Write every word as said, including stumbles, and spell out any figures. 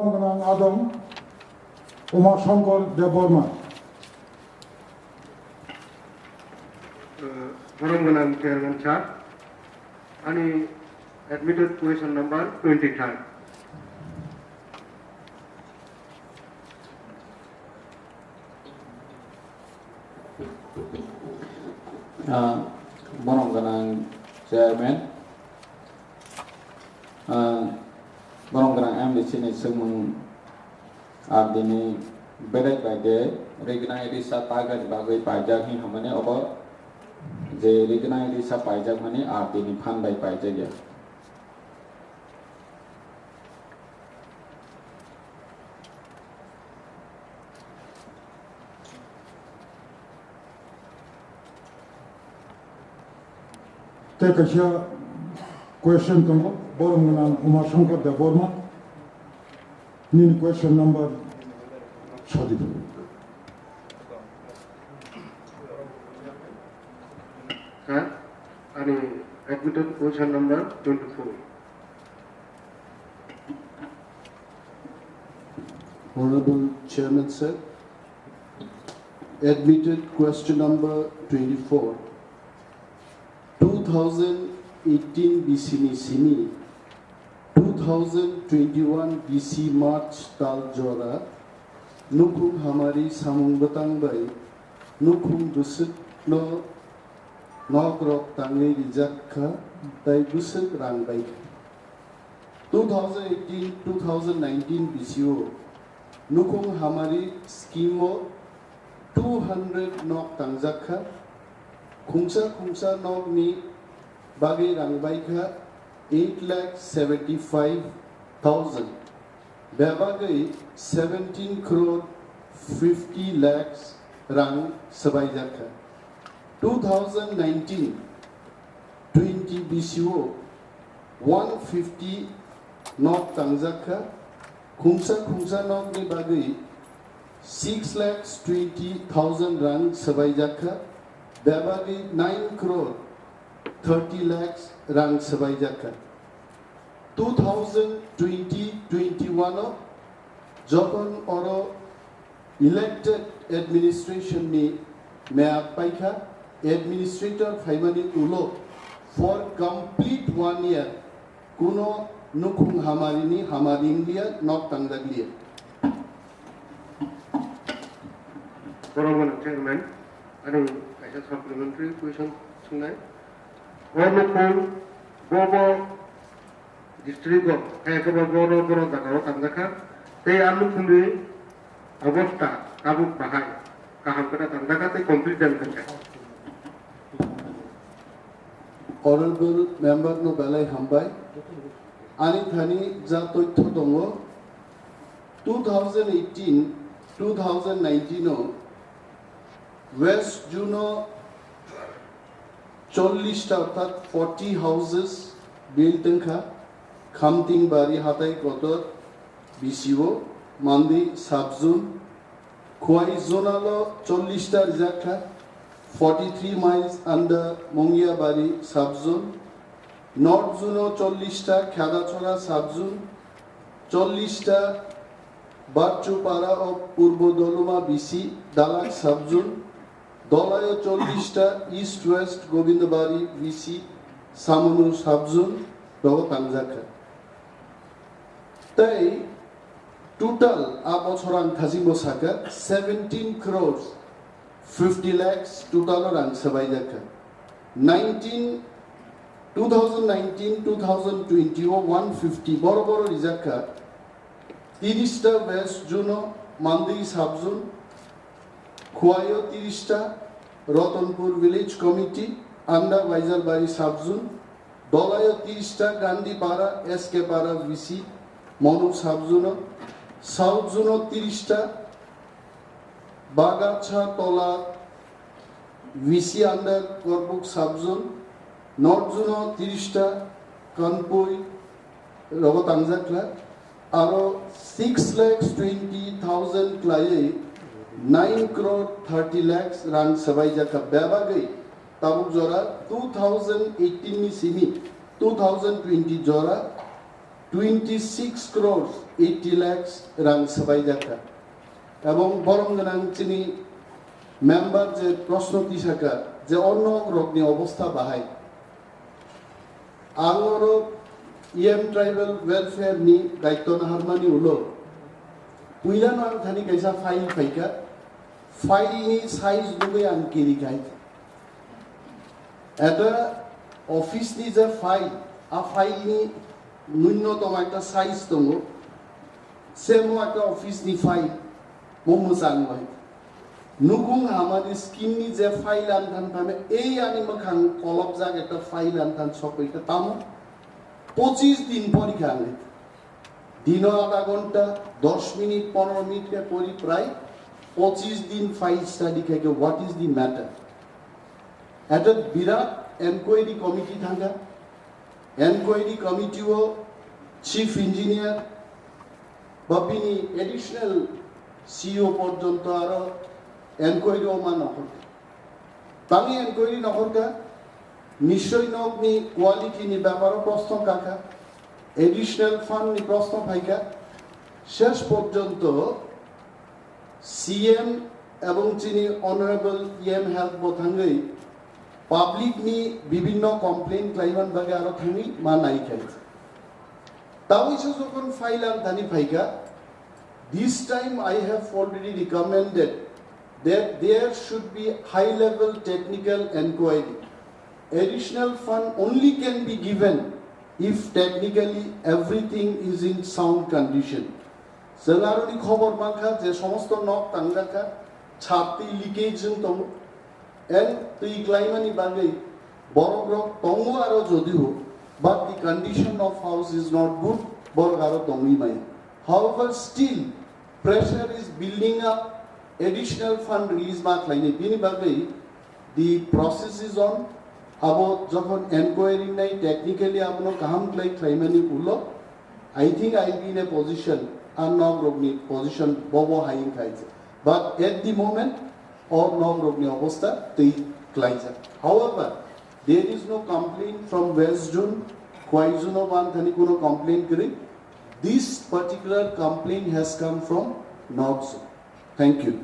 Gwnang adong Uma Shankar Debbarma. Uh, Borom gwnang Chairman sir, ani admitted question number twenty-third. Ah, borom gwnang Chairman, ah, borom gwnang M D C ni swngmung R D ni bedai bai de rignai risa pagani bagwi paijak hin hamani obo je rignai risa paijakmani R D ni phan bai paijakya. Tei kaisa question tongo, borom gwnang Uma Shankar Debbarma. Nini question number sadi. Sir, ani admitted question number twenty-four. Honorable Chairman sir, admitted question number twenty-four. Two thousand eighteen B C ni simi, two thousand twenty-one B C March tal jora, nukhung hamari samung bwtang bai nukhung bwswkno nok rok tangwi rijak kha, tai bwswk rang bai kha. Two thousand eighteen two thousand nineteen B C O nukhung hamari scheme o two hundred nok tangjak kha. Khungsa khungsa nok ni bagwi rang bai kha eight lakh seventy five thousand. Bebagwi seventeen crore fifty lakhs rang swbaijak kha. Two thousand nineteen twenty B C O one fifty nok tangjak kha. Khungsa khungsa nok ni bagwi six lakhs twenty thousand rang swbaijak kha. Bebagwi nine crore thirty lakhs rang swbaijak kha. Two thousand twenty twenty-one o jokhon oro elected administration ni meyad paikha, administrator phaimani ulo for complete one year kuno nukhung hamari ni hamari wngya, nok tangjak liya. Borok gwnang chairman, ani kaisa supplementary question swngnai. O nukhung bo bo district o, hai khe bo boro boro jaga o tangjak kha. Tei a nukhungni obostha tabuk bahai kaham khe tangjak kha tei complete jani thangkha. Honorable member no belai hambai. Ani thani ja toitho tongo, two thousand eighteen, two thousand nineteen o West Zone o chollish ta orthat forty houses build wngkha, Khamtingbari, Hatai Kotor, B C O, Mandi sub zone, Khowai zonal o chollish ta rijak kha, forty three miles under Mongiabari sub zone, North zone o chollish ta Khedachora sub zone, chollish ta Bachupara o Purbo Doloma B C Dalak sub zone, Dolai o chollish ta East West Gobindabari B C Samunu sub zone rogo tangjak kha. Tei total a bochor ang thajingo sakha seventeen crores fifty lakhs total o rang swbaijak kha. Nineteen, two thousand nineteen, two thousand twenty o one fifty boro boro rijak kha. Tiris ta West Zone o Mandi sub zone, Khowai o tiris ta Ratanpur Village Committee under Baijalbari sub zone, Dolai o tiris ta Gandhipara, S K Para B C Monu sub zone o, South zone o tiris ta Bagacha Tola B C under Korbuk sub zone, North zone o tiris ta Kanpui rogo tangjak kha, aro six lakhs twenty thousand khlaiwi nine crore thirty lakhs rang swbaijak kha bebagwi tabuk jora two thousand eighteen ni simi two thousand twenty jora twenty six crores eighty lakhs rang swbaijak kha. Ebong borom gwnang chini member je proshno tisaka je o nok rokni obostha bahai. Ang oro E M Tribal Welfare ni daityo naharmani ulo puilano ang thani kaisa file phaikha, file ni size nugwi ang kiri khai. Eta office ni je file, a file ni nunnotom ekta size tongo, semo ekta office ni file, mo mwchang bai. Nukung hamani scheme ni je file ang than phame, ei ani mwkhang kolopjak ekta file ang than sokoi kha tamo pochis din pori kha ang. Dino adha ghonta, dosh minute, pondro minute khe pori prai pochis din file study khai khe what is the matter? Eta birat enquiry committee thangkha, enquiry committee o chief engineer ba bini additional C E O porjonto aro enquiry o ma nokhorkha. Tangwi enquiry nokhorkha, nischoi nokni quality ni beparo proshno kakha, additional fund ni proshno phaikha, shesh porjonto C M ebong chini Honorable E M Health bo thangwi public ni bibinno complaint khlaiman bagwi aro thangwi ma nai khai. Tawi se jokhon file ang thani phaikha, this time I have already recommended that there should be high level technical enquiry. Additional fund only can be given if technically everything is in sound condition. Chwng aroni khobor mankha je somosto nok tangjakha, chhat twi leakage wng tongo. And twi klaimani bagwi borok rok tongo aro jodiho, but the condition of house is not good, borok aro tongwi maya. However, still pressure is building up, additional fund release ma khlainai. Bini bagwi the process is on. Abo jokhon enquiry nai technically abono kaham khlai khlaimani ulo, I think I will be in a position, a nok rokni position bobo hai wngkha kaisa. But at the moment, o nok rokni obostha twi klaijak. However, there is no complaint from West Zone, Khowai Zone o ban thani kuno complaint kwrwi. This particular complaint has come from North Zone. Thank you.